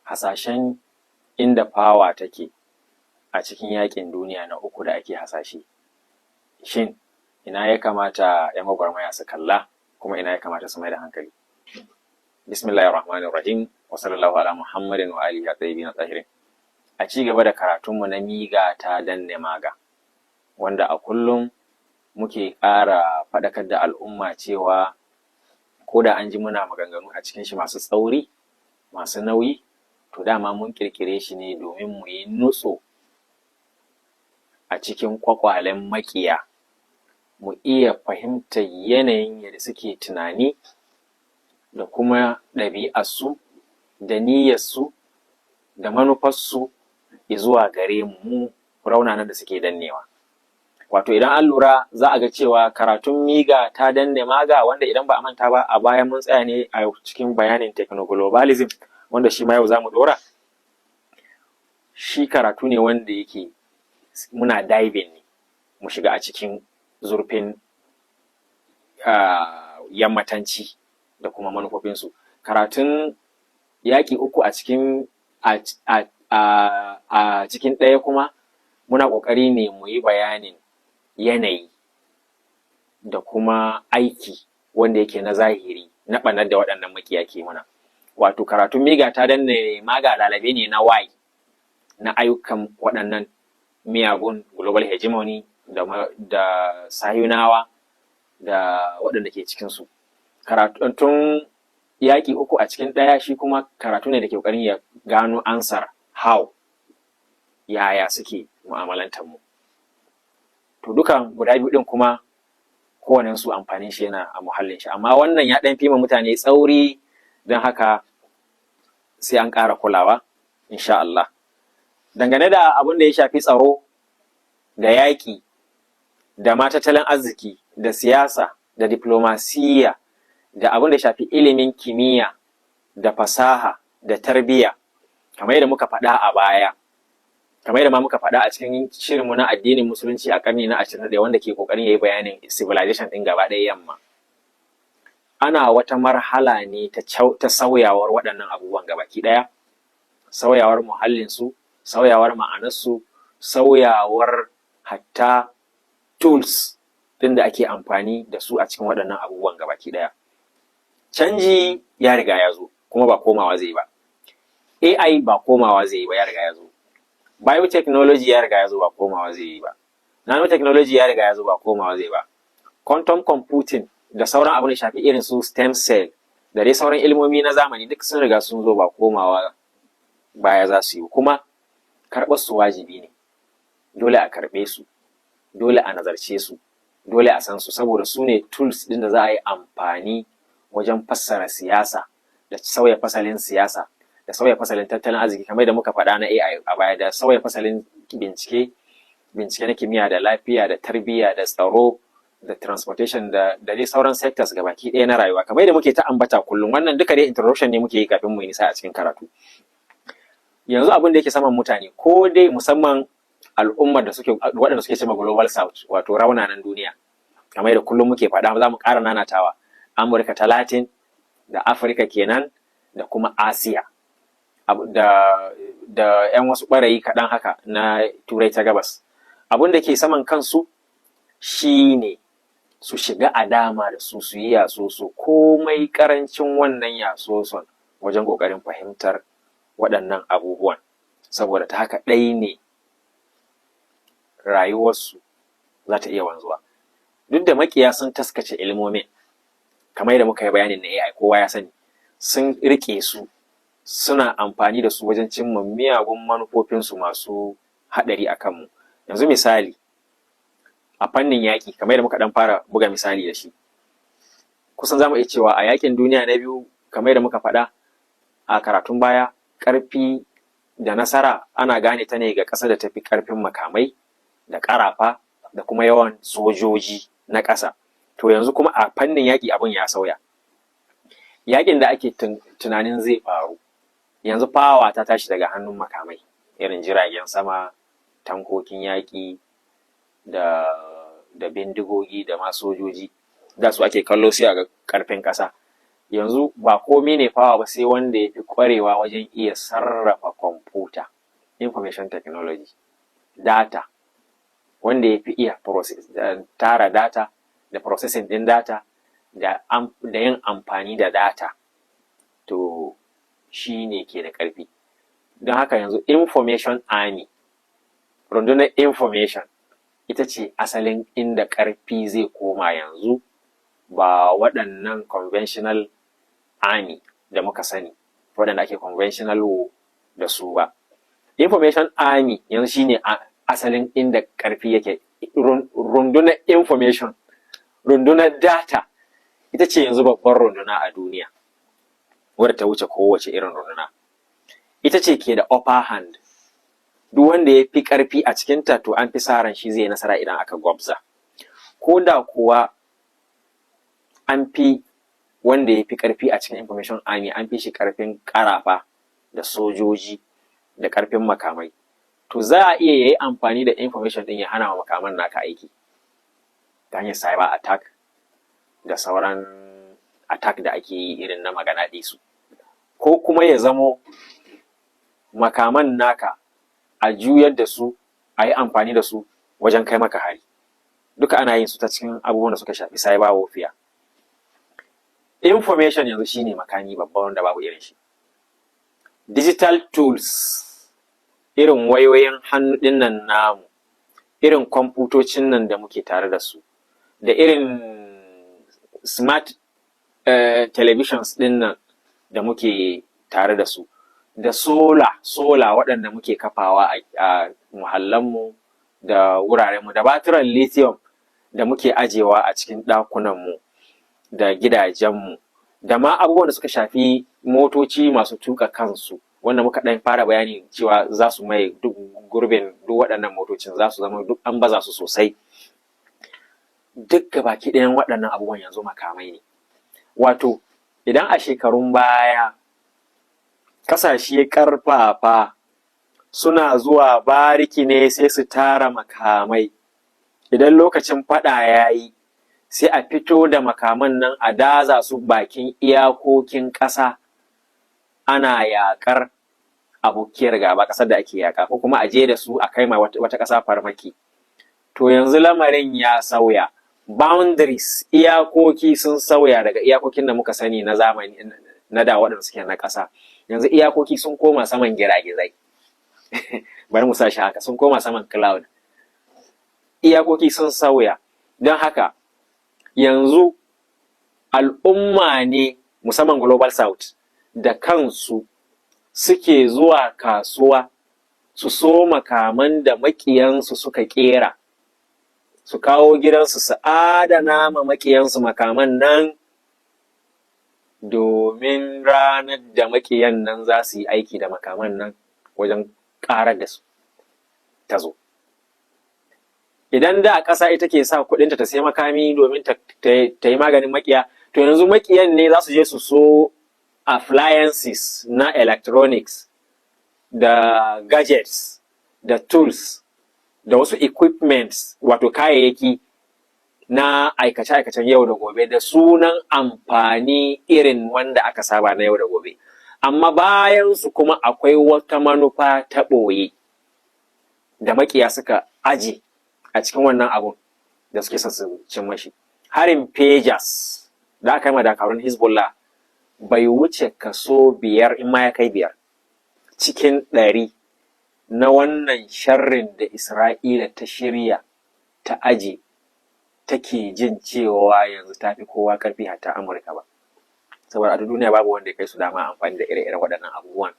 Hasashen inda power take a cikin yakin duniya na uku da ake hasashe, shin ina ya kamata 'yan gwagwarmaya su kalla, kuma ina ya kamata su mai da hankali? Bismillahir Rahmanir Rahim, wa sallallahu ala Muhammadin wa alihi tayyibin tahirin. A ci gaba da karatunmu na Miga ta Danne Maga, wanda a kullum muke ƙara faɗakar da al'umma cewa ko da an ji muna maganganu a cikin shi masu tsauri, masu nauyi, to dama mun ƙirƙire shi ne domin mu yi nutso a cikin ƙwaƙwalen maƙiya, mu iya fahimtar yanayin yadda suke tunani da kuma ɗabi'arsu da niyyarsu da manufarsu zuwa gare mu, mu raunanan da suke dannewa. Wato idan an lura, za a ga cewa karatun Miga ta Danne Maga, wanda idan ba a manta ba a baya mun tsaya ne a cikin bayanin technoglobalism, wanda shi ma yau za mu ɗora shi. Karatu ne wanda yake muna diving ne, mu shiga a cikin zurfin yammatanci da kuma manufofinsu. Karatun yaƙi uku a cikin ɗaya kuma muna ƙoƙari ne mu yi bayanin yanayi da kuma aiki wanda yake na zahiri na ɓannar da waɗannan makiya ke mana. Wato karatun Miga ta Danne Maga lalabe ne na why na ayyukan waɗannan miyagun global hegemony da sahiyunawa da waɗanda ke cikinsu. Karatun yaƙi uku a cikin ɗaya shi kuma karatu ne da ke ƙoƙarin ya gano ansar how, yaya suke mu'amalantar mu. To dukan guda biyu ɗin kuma kowannen su amfanin shi yana a muhallin shi, amma wannan ya ɗan fi ma mutane tsauri, don haka sai an ƙara kulawa insha Allah. Dangane da abin da ya shafi tsaro da yaƙi da ma tattalin arziki da siyasa da diplomasiyya da abin da ya shafi ilimin kimiyya da fasaha da tarbiyya, kamar yadda muka faɗa a baya, kamar yadda ma muka faɗa a cikin shirinmu na addinin Musulunci a ƙarni na 21, wanda ke ƙoƙarin ya yi bayanin civilization ɗin gaba ɗaya yamma, ana wata marhala ne ta sauyawar waɗannan abubuwan gabaki ɗaya, sauyawar muhallinsu, sauyawar ma'anarsu, sauyawar hatta tools ɗin da ake amfani da su a cikin waɗannan abubuwan gabaki ɗaya. Canji ya riga ya zo, kuma ba komawa zai ba. AI ba komawa zai yi ba, ya riga ya zo. Biotechnology ya riga ya zo, ba komawa zai yi ba. Nanotechnology ya riga ya zo, ba komawa zai ba. Quantum computing da sauran abin da shafi irin su stem cell da dai sauran ilmomi na zamani duk sun riga sun zo, ba komawa baya za su yi. Kuma karɓar su wajibi ne, dole a karɓe su, dole a nazarce su, dole a san su, saboda su ne tools ɗin da za a yi amfani wajen fassara siyasa da sauya fasalin siyasa da sauya fasalin tattalin arziki, kamar da muka faɗa na AI a baya, da sauya fasalin bincike bincike na kimiyya da lafiya da tarbiyya da tsaro da transportation da dai sauran sectors gabaki ɗaya na rayuwa, kamar yadda muke ta ambata kullum. Wannan duka dai introduction ne muke yi kafin mu yi nisa a cikin karatu. Yanzu abin da yake saman mutane, ko dai musamman al'ummar da suke, waɗanda suke cewa Global South, wato raunanan duniya, kamar yadda kullum muke faɗa, za mu ƙara nanatawa, Amurka ta Latin da Afirka kenan da kuma Asiya da 'yan wasu ɓarayi kaɗan haka na Turai ta Gabas, abin da ke saman kansu shine su shiga a dama da su, su yi yasoso, komai ƙarancin wannan yasoson, wajen ƙoƙarin fahimtar waɗannan abubuwan, saboda ta haka ɗai ne rayuwarsu za ta iya wanzuwa. Duk da makiya sun taskace ilmomin, kamar yadda muka yi bayanin na AI, kowa ya sani sun riƙe su, suna amfani da su wajen cimma miyagun manufofinsu masu haɗari a kanmu. Yanzu misali a fannin yaƙi, kamar yadda muka ɗan fara buga misali da shi, kusan za mu iya cewa a yaƙin duniya na biyu, kamar yadda muka faɗa a karatun baya, ƙarfi da nasara ana gane ta ne ga ƙasar da tafi ƙarfin makamai da ƙarafa da kuma yawan sojoji na ƙasa. To yanzu kuma a fannin yaƙi abin ya sauya. Yaƙin da ake tunanin zai faru yanzu, power ta tashi daga hannun makamai irin jiragen sama, tankokin yaƙi da bindigogi da ma sojoji da su ake kallo sai a ga ƙarfin ƙasa. Yanzu ba komi ne power ba sai wanda ya fi ƙwarewa wajen iya sarrafa kwamfuta, information technology, data, wanda ya fi iya process, tara data da processing ɗin data da yin amfani da data, to shi ne ke da ƙarfi. Don haka yanzu information army, rundunar information, ita ce asalin inda ƙarfi zai koma yanzu, ba waɗannan conventional army da muka sani, waɗanda ake conventional war da su ba. Information army yanzu shine asalin inda ƙarfi yake. Rundunar information, rundunar data, ita ce yanzu babbar runduna a duniya wadda ta wuce kowace irin runduna. Ita ce ke da upper hand. Duk wanda ya fi ƙarfi a cikinta, to an fi sa ran shi zai nasara idan aka gwabza, ko da kuwa an fi wanda ya fi ƙarfi a cikin information army, an fi shi ƙarfin ƙarafa da sojoji da ƙarfin makamai, to za a iya yayi amfani da information ɗin ya hana wa makaman naka aiki ta hanyar cyber attack da sauran attack da ake yi irin na maganaɗisu, ko kuma ya zamo makaman naka a juyar da su, a yi amfani da su wajen kai maka hari. Duka ana yin su ta cikin abubuwan da suka shafi cyber warfare. Information yanzu shine makami babba wanda babu irin shi. Digital tools, irin wayoyin hannu ɗin nan namu, irin kwamfutocin nan da muke tare da su, da irin smart televisions ɗin nan da muke tare da su, da solar solar waɗanda muke kafawa a muhallanmu da wurarenmu, da batiran lithium da muke ajewa a cikin ɗakunanmu da gidajenmu, da ma abubuwan da suka shafi motoci masu tuƙa kansu, wanda muka ɗan fara bayani cewa za su maye duk gurbin duk waɗannan motocin, za su zama duk an baza su sosai. Duk gabaki ɗayan waɗannan abubuwan yanzu makamai ne. Wato idan a shekarun baya ƙasashe ƙarfafa suna zuwa bariki ne sai su tara makamai, idan lokacin faɗa ya yi sai a fito da makaman nan a daza su bakin iyakokin ƙasa, ana yaƙar abokiyar gaba, ƙasar da ake yaƙa, ko kuma a je da su a kai ma wata ƙasa farmaki. To yanzu lamarin ya sauya. Boundaries, iyakoki sun sauya daga iyakokin da muka sani na zamani na da, waɗanda suke na ƙasa. Yanzu iyakoki sun koma saman giragizai, bari mu sa shi haka, sun koma saman cloud. Iyakoki sun sauya. Don haka yanzu al'umma ne, musamman Global South, da kansu suke zuwa kasuwa su so makaman da maƙiyansu suka ƙera, su kawo gidansu su adana ma maƙiyansu makaman nan, domin ranar da maƙiyan nan za su yi aiki da makaman nan wajen ƙarar da su ta zo. Idan da ƙasa ita ke sa kuɗinta ta sai makami domin ta yi maganin maƙiya, to yanzu maƙiyan ne za su je su so appliances na electronics da gadgets da tools da wasu equipments, wato kayayyaki na aikace-aikacen yau da gobe, da sunan amfani irin wanda aka saba na yau da gobe, amma bayan su kuma akwai wata manufa ta ɓoye da maƙiya suka aje a cikin wannan abun da suke son su cin mashi. Harin pagers da aka yi ma dakarun Hezbollah bai wuce kaso 5, in ma ya kai 5% na wannan sharrin da Isra'ila ta shirya ta aje, take jin cewa yanzu ta fi kowa ƙarfi, hatta Amurka ba, saboda a duniya babu wanda ya kai su dama amfani da ire-iren waɗannan abubuwan.